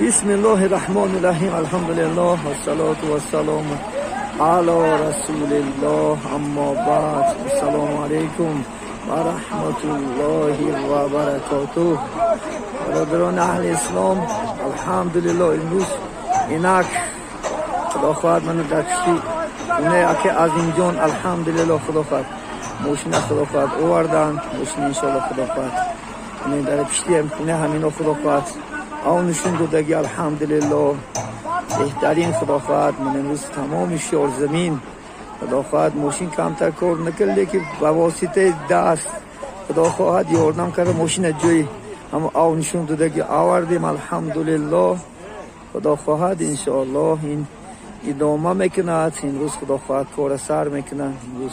بسم الله الرحمن الرحیم. الحمد لله والصلاة والسلام على رسول الله، اما بعد. السلام علیکم و رحمت الله و برکاته. برادران اهل اسلام، الحمدلله، امروز اینک خدا خواهد منو در پشتی خونه اکه عظیم جان، الحمدلله، خدا خواهد ماشین خدا خواهد آوردن ماشین. انشالله خدا خواهد اینه در پشتی خونه همینا خدا خواهد آن نشون دادگی. الحمدلله، بهترین. خدا خواهد من امروز تمام شار زمین خدا خواهد ماشین کمتر کار نکرد که به واسطه دست خدا خواهد یاردم کرده ماشین جای هم آو نشون دادگی آوردیم. الحمدلله، خدا خواهد انشاءالله این ادامه میکند. امروز خدا خواهد کار سر میکند. امروز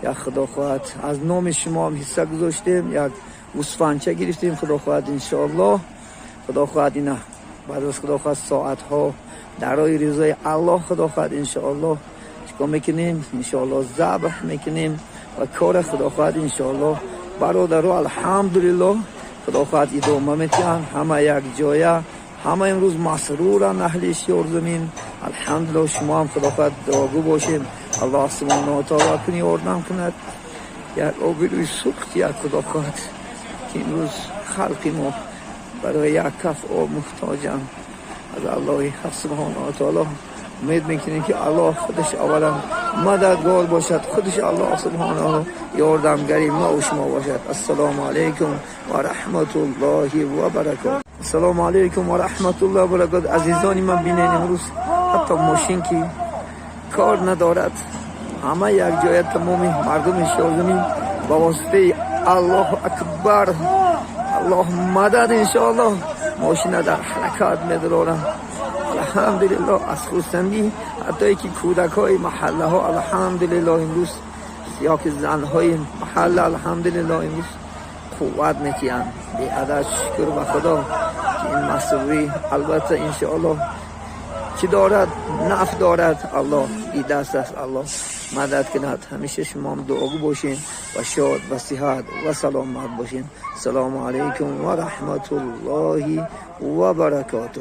یک خدا خواهد از نام شما هم حصه گذاشتیم، یک گوسفندچه گرفتیم. خدا خواهد انشاءالله خدا خواهد اینا بعد از خدا خواهد ساعت ها در راه رضای الله خدا خواهد انشاءالله چیکار میکنیم؟ انشاءالله ذبح میکنیم و کار خدا خواهد انشاءالله برادرو الحمدلله خدا خواهد ادامه میتین. همه یک جایه، همه امروز مسرورن اهل شیار زمین. الحمدلله، شما هم خدا خواهد دعاگو باشیم. الله سبحانه و تعالی کنی یاردم کند. یک آبروی سوخت یک خدا خواهد که امروز خلق ما برای یک کف آب محتاجم. از الله سبحانه و تعالی امید میکنیم که الله خودش اولا مددگار باشد، خودش الله سبحانه و یاردمگری ما و شما باشد. السلام علیکم و رحمت الله و برکاته. السلام علیکم و رحمت الله و برکاته. عزیزانی من، بینین امروز حتی ماشین که کار ندارد، همه یک جای تمام مردم شازمی با واسطه الله اکبر، الله مدد، انشاءالله ماشین در حرکت میدارم. الحمدلله، از خرسندی حتی که کودک های محله ها الحمدلله امروز یا که زن های محله الحمدلله امروز قوت میتین. بی عدد شکر به خدا که این مسروری البته انشاءالله چی دارد؟ نفع دارد. الله ای دست است، الله مدد کند. همیشه شما هم دعاگو باشین و شاد و صحت و سلامت باشین. السلام علیکم و رحمت الله و برکاته.